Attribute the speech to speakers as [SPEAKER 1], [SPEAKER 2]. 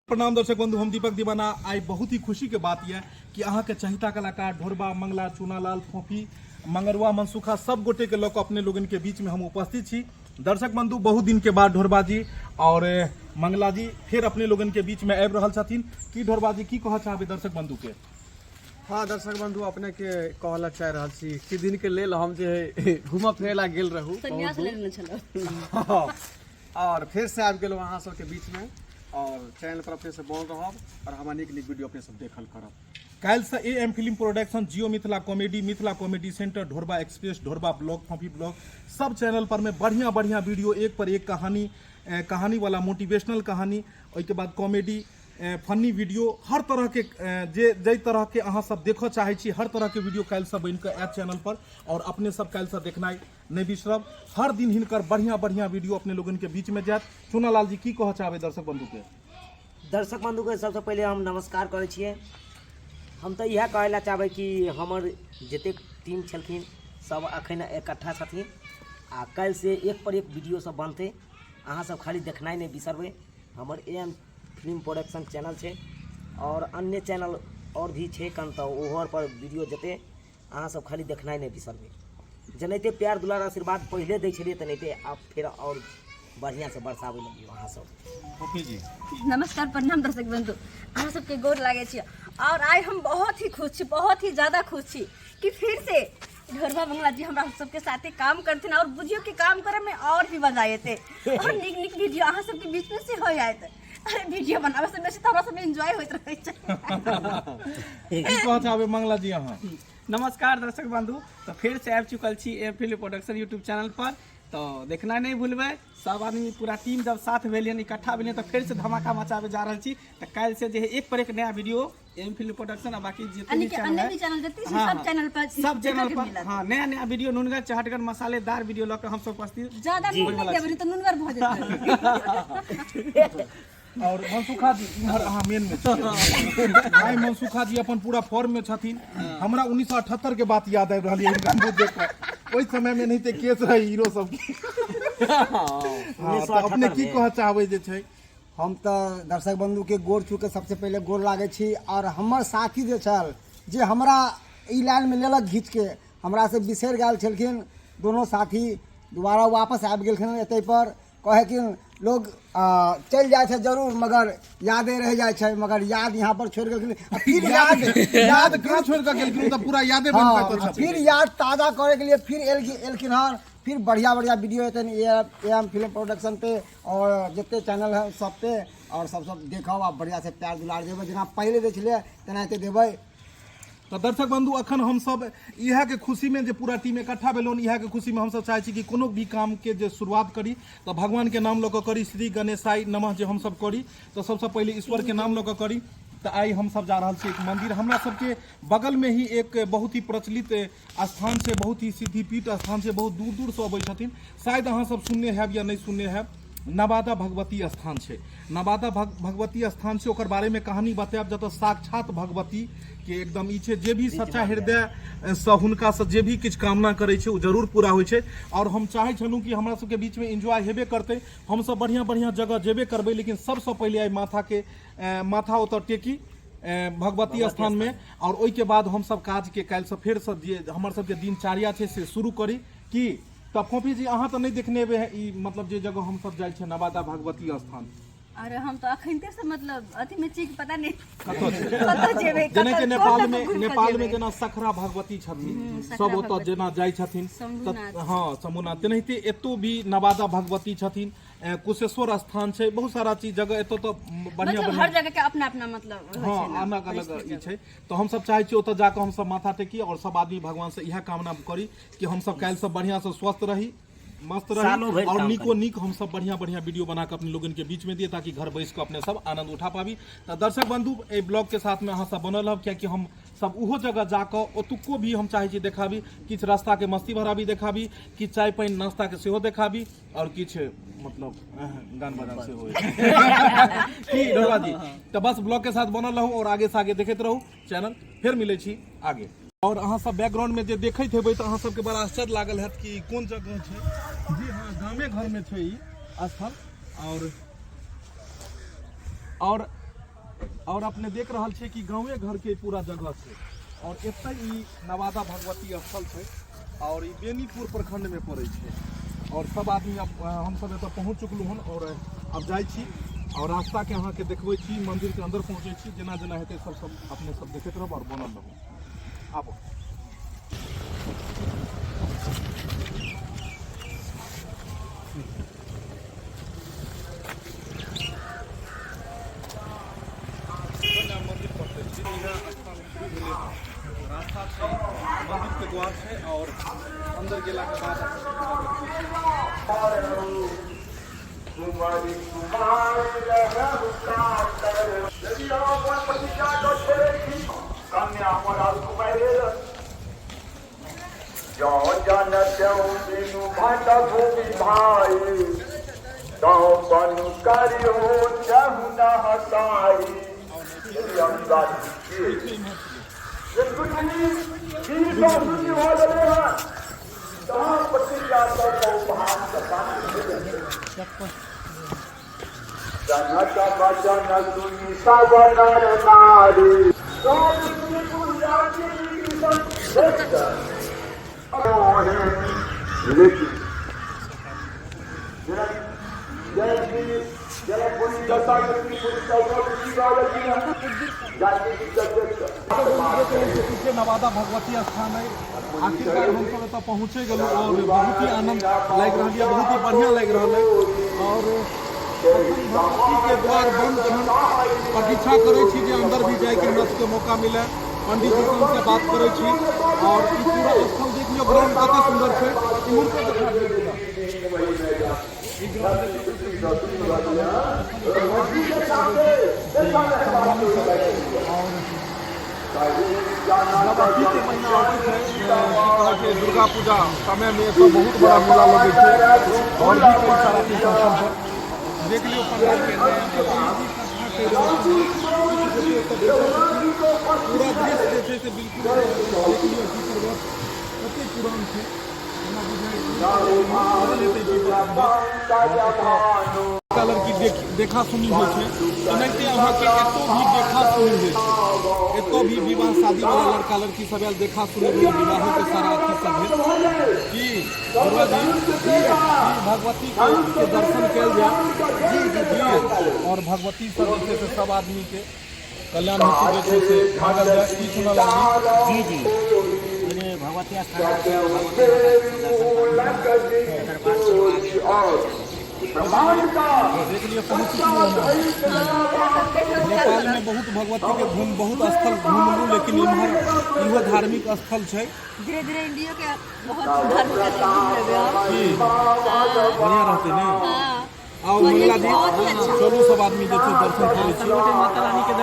[SPEAKER 1] प्रणाम दर्शक बंधु, हम दीपक दीवाना। आइ बहुत ही खुशी के बात यह कि अहाँ के चहिता कलाकार ढोरबा, मंगला, चूनालाल, फोफी, मंगरुआ, मनसुखा सब गोटे के लऽ अपने लोगन के बीच में हम उपस्थित छी। दर्शक बंधु, बहुत दिन के बाद ढोरबा जी और मंगला जी फिर अपने लोगन के बीच में आबि रहल छथिन। की ढोरबा जी, की कहऽ चाहबै दर्शक बंधु के?
[SPEAKER 2] हाँ दर्शक बंधु, अपने के कहला चाह रहल छी कि दिन के लेल हम जे है घूमऽ फिरे ला गेल रहू बहुत
[SPEAKER 3] सन्यास
[SPEAKER 2] दूर।
[SPEAKER 3] लेने छलहुँ।
[SPEAKER 2] और फिर से आबि गेलहुँ अहाँ सबके बीच में और चैनल पर अपने से बनल रहब और हमार नीक नीक वीडियो अपने सब देखल करब।
[SPEAKER 1] काल्हि से A M film production, Jio Mithila comedy, Mithila comedy centre, Dhorba express, Dhorba blog, Phophi blog, सब चैनल पर में बढ़िया बढ़िया वीडियो, एक पर एक कहानी, कहानी वाला मोटिवेशनल कहानी, ओहिके बाद कॉमेडी, फनी वीडियो, हर तरह के, जे जाहि तरह के अहाँ सब देखऽ चाहै छी, हर तरह के वीडियो काल्हि से बनि कऽ आयत चैनल पर और अपने सब काल्हि से देखनाइ नहि बिसरब। हर दिन हिनकर बढ़िया बढ़िया वीडियो अपने लोगन के बीच में जायत। चुनालाल जी, की कहऽ चाहबै दर्शक बंधु के?
[SPEAKER 4] दर्शक बंधु के सबसे पहिले हम नमस्कार करै छियै। हम तऽ इएह कहै लए चाहबै कि हमर जतेक टीम छलखिन सब अखन इकट्ठा छथिन आ काल्हि से एक पर एक वीडियो सब बनतै। अहाँ सब खाली देखनाइ नहि बिसरबै। हमर A M film production channel छै और अन्य चैनल और भी छै कन, तऽ ओहो पर वीडियो जेतै। अहाँ सब खाली देखनाइ नहि बिसरबै। जेनाहिते प्यार दुलार आशीर्वाद पहिले दै छलियै, तेनाहिते आब फेर आओर बढ़िआँसँ बरसाबै लगियौ अहाँ सब।
[SPEAKER 1] ओके जी।
[SPEAKER 3] नमस्कार, प्रणाम दर्शक बंधु, अहाँ सबके गोर लागै छी। और आइ हम बहुत ही खुश छी, बहुत ही ज्यादा खुश छी कि फिर से ढोरबा मंगला जी हमरा सबके साथे काम करथिन और बुझियो कि काम करे में और भी मजा एते और नीक नीक वीडियो अहाँ सबके बीच में से हो जायत। अरे वीडियो बनाबे से बेसी तऽ हमरा सबके एंजॉय होइत रहै छै।
[SPEAKER 1] की कहऽ चाहबै मंगला जी अहाँ?
[SPEAKER 5] नमस्कार दर्शक बंधु, तो फिर से आबि चुकल छी A film production YouTube channel पर, तो देखना नहीं भूलबै। सब आदमी पूरा टीम जब साथ भेलियन, इकट्ठा भेलियन, तऽ फेर से धमाका मचाबे जा रहल छी। तऽ काल्हि से जे है एक पर एक नया वीडियो एम फिल्म प्रोडक्शन आ बाकी जितने
[SPEAKER 3] यानी
[SPEAKER 5] भी
[SPEAKER 3] कि
[SPEAKER 5] चैनल
[SPEAKER 3] अन्य
[SPEAKER 5] है
[SPEAKER 3] भी चैनल जते छै,
[SPEAKER 5] हाँ,
[SPEAKER 3] सब
[SPEAKER 5] हाँ।
[SPEAKER 3] चैनल पर
[SPEAKER 5] सब चैनल
[SPEAKER 3] देखऽ के
[SPEAKER 5] पर
[SPEAKER 3] मिलत।
[SPEAKER 5] हाँ, नया नया वीडियो, नुनगर चहटगर मसालेदार वीडियो लऽ कऽ हम सब उपस्थित
[SPEAKER 3] ज्यादा नून नहि देबै, नहि तऽ नुनगर भऽ जेतै।
[SPEAKER 1] और मनसुखा जी, इम्हर अहाँ मेन में छियै। भाई मनसुखा जी अपन पूरा फॉर्म में छथिन। हमरा 1978 के बात याद आबि रहल यऽ हिनका मुँह देख कऽ। ओहि समय में एनाहिते केस रहै हीरो सबके। हाँ, तऽ अपने की कहऽ चाहबै जे छै?
[SPEAKER 6] हम तऽ दर्शक बन्धुके गोर छू के सबसे पहिले गोर लागै छी। और हमर साथी जे छल, जे हमरा ई लाइनमे लेलक घीचके, हमरा से बिसरि गेल छलखिन दोनो साथी, दोबारा वापस आबि गेलखिन एतै पर। कहै कि लोग चलि जाइ छै जरूर, मगर यादे रहि जाइ छै, मगर याद यहाँ पर छोड़ि गेलखिन आ फिर याद
[SPEAKER 1] याद कहाँ छोड़ि कऽ गेलखिन? ओ तऽ पूरा यादे बनि कऽ एतऽ
[SPEAKER 6] हाँ,
[SPEAKER 1] छथिन।
[SPEAKER 6] फिर याद ताज़ा करे के लिए फिर एलखिन हन। फिर बढ़िया बढ़िया वीडियो एतनि ए एम फिल्म प्रोडक्शन पे और जते चैनल है सब पे, और सब सब देखब आ बढ़िया से प्यार दुलार देबै, जेना पहिले दै छलियै तेनाहिते देबै।
[SPEAKER 1] तऽ दर्शक बंधु, अखन हमसब इएह के खुशी में जे पूरा टीम इकट्ठा भेलहुँ, इएह के खुशी में हमसब चाहै छी कि कोनो भी काम के जे शुरुआत करी तऽ भगवान के नाम लऽ कऽ करी। श्री गणेशाय नमः जे हमसब करी तऽ सबसँ पहिले ईश्वर के नाम लऽ कऽ करी। तऽ आइ हमसब जा रहल छी एक मंदिर, हमरा सबके बगल में ही एक बहुत ही प्रचलित स्थान छै, बहुत ही सिद्धिपीठ स्थान छै, बहुत दूर दूरसँ अबै छथिन। शायद अहाँ सब सुनने हैब या नहि सुनने हैब, नवादा भगवती स्थान छै। नवादा भगवती स्थान छै, ओकर बारेमे कहानी बतायब, जतऽ साक्षात भगवती के एकदम ई छै, जे भी सच्चा हृदय सँ हुनकासँ जे भी किछु कामना करै छै ओ जरूर पूरा होइ छै। आओर हम चाहै छलहुँ कि हमरा सबके बीचमे एन्जॉय हेबे करतै, हमसब बढ़िआँ बढ़िआँ जगह जेबे करबै, लेकिन सबसँ पहिले आइ माथाके माथा ओतऽ टेकी भगवती स्थानमे, आओर ओहिके बाद हमसब काजके काल्हिसँ फेरसँ जे हमर सबके दिनचर्या छै से शुरू करी। की तऽ फोफी जी, अहाँ तऽ नहि देखने हेबै ई, मतलब जे जगह हमसब जाइ छियै, नवादा भगवती स्थान?
[SPEAKER 3] अरे हम तऽ अखनते से मतलब अथी में छी कि पता नहीं
[SPEAKER 1] कतऽ छै,
[SPEAKER 3] कतऽ जेबै,
[SPEAKER 1] जेनाकि
[SPEAKER 3] कतऽ
[SPEAKER 1] नेपाल
[SPEAKER 3] कोन
[SPEAKER 1] में
[SPEAKER 3] घुमि कऽ
[SPEAKER 1] नेपाल में
[SPEAKER 3] जेबै।
[SPEAKER 1] जेना सखरा भगवती छथिन,
[SPEAKER 3] सखरा
[SPEAKER 1] सब ओतऽ
[SPEAKER 3] भगवती।
[SPEAKER 1] जेना जाइ छथिन,
[SPEAKER 3] शंभुनाथ।
[SPEAKER 1] हँ, शंभुनाथ, तेनाहिते एतौ भी नवादा भगवती छथिन, कुशेश्वर स्थान छै, बहुत सारा चीज जगह एतऽ तऽ बढ़िया
[SPEAKER 3] मतलब
[SPEAKER 1] बढ़िया
[SPEAKER 3] हर जगह के अपना अपना मतलब होइ
[SPEAKER 1] हँ
[SPEAKER 3] छै ने,
[SPEAKER 1] अलग अलग
[SPEAKER 3] परिस्थिति।
[SPEAKER 1] ई छै। तऽ हमसब चाहै छी ओतऽ जाकऽ हमसब माथा टेकी और सब आदमी भगवान से इएह कामना करी कि हमसब काल्हि सब बढ़िया से स्वस्थ रही, मस्त
[SPEAKER 4] सालो
[SPEAKER 1] रही
[SPEAKER 4] भरि
[SPEAKER 1] और
[SPEAKER 4] काम
[SPEAKER 1] नीको
[SPEAKER 4] करी।
[SPEAKER 1] नीक हमसब बढ़िया बढ़िया वीडियो बना कऽ अपने लोगन के बीच में दिए, ताकि घर बैस कऽ अपने सब आनंद उठा पाबी। तऽ दर्शक बंधु, एहि ब्लॉग के साथ में अहाँ सब बनल रहब, कियाकि हम सब ओहो जगह जाकऽ ओतुको भी हम चाहै छी देखाबी, किछु रास्ता के मस्ती भरा भी देखाबी, किछु चाय पानि नाश्ता के सेहो देखाबी और किछु मतलब गान बजान सेहो की ढोलवा जी। तऽ बस ब्लॉग के साथ बनल रहू और आगे से आगे देखैत रहू चैनल। फेर मिलै छी आगे। और अहाँ सब बैकग्राउंड में जे देखैत हेबै तऽ अहाँ सबके बड़ा आश्चर्य लागल हैत कि कोन जगह छै। जी हाँ, गामे घर में छै ई स्थल। और और अपने देख रहल छियै कि गाँवे घरके पूरा जगह छै और एतऽ ई नवादा भगवती स्थल छै और ई बेनीपुर प्रखंडमे पड़ै छै। और सब आदमी अब हमसब एतऽ पहुँच चुकलहुँ हन और अब जाइ छी और रास्ताके अहाँके देखबै छी, मंदिरके अंदर पहुँचै छी, जेना जेना हेतै सब सब अपने सब देखैत रहब और बनल रहू। आबू। मंदिर पहुँचै छी, इएह स्थान शुरू भेलै हन, रास्ता छै, मंदिरके द्वार छै और अंदर गेलाके बाद देखबै छी। पीछे नवादा भगवती स्थान है। आखिरकार हम सब एतऽ पहुँचे गेलहुँ और बहुत ही आनंद लागि रहल यऽ, बहुत ही बढ़िया लागि रहल है। और भगवती के द्वार बंद छन, प्रतीक्षा करै छी जे अंदर भी जाइके हमरा सबके मौका मिले, पंडित जी से बात करै छी। और ई पूरा स्थल देख लियौ, ग्राउंड कते सुंदर छै, इम्हरको देखा दियौ पूरा। ई ग्राउंड देखियौ। और जब अथी के महीना आबै छै, की कहै छै, दुर्गा पूजा समय में एतऽ बहुत बड़ा मेला लगै छै और भी कई सारा तीर्थ स्थल पर। देख लियौ पंडाल के पूरा दृश्य जे छै से बिल्कुल देख लियौ की करबै, कते पुरान छै, जेना बुझाइ लड़का लड़की देखा सुनी होइ छै, तेनाहिते अहाँके एतौ भी देखा सुनी होइ छै। एतौ भी विवाह शादी वाला लड़का लड़की सब आयल, देखा सुनी भेल, विवाहो के सारा अथी सब भेल। की दुर्गा जी, की भगवती के दर्शन कयल जाय? जी जी जी। और भगवती सब जे छै से सब आदमी के कल्याण हेतु जे छै से मांगल जाय। की सुनल आदमी?
[SPEAKER 4] जी जी, पहिले भगवती स्थान आबै छै, भगवती माताके दर्शन करू, तकर बाद सब आगे।
[SPEAKER 1] देख लियौ, पहुँच चुकलहुँ हम। नेपाल में बहुत भगवती के घूम बहुत स्थल घूमलहुँ, लेकिन इम्हर इहो धार्मिक स्थल छै।
[SPEAKER 3] धीरे धीरे इंडियो के बहुत धार्मिक स्थल घूम लेबै हम।
[SPEAKER 1] की बढ़िया रहतै ने?
[SPEAKER 3] हाँ।
[SPEAKER 1] आओ मंगला जी,
[SPEAKER 3] बहुत ही अच्छा।
[SPEAKER 1] चलू सब आदमी जे छै दर्शन करै छी।
[SPEAKER 5] माता रानी के।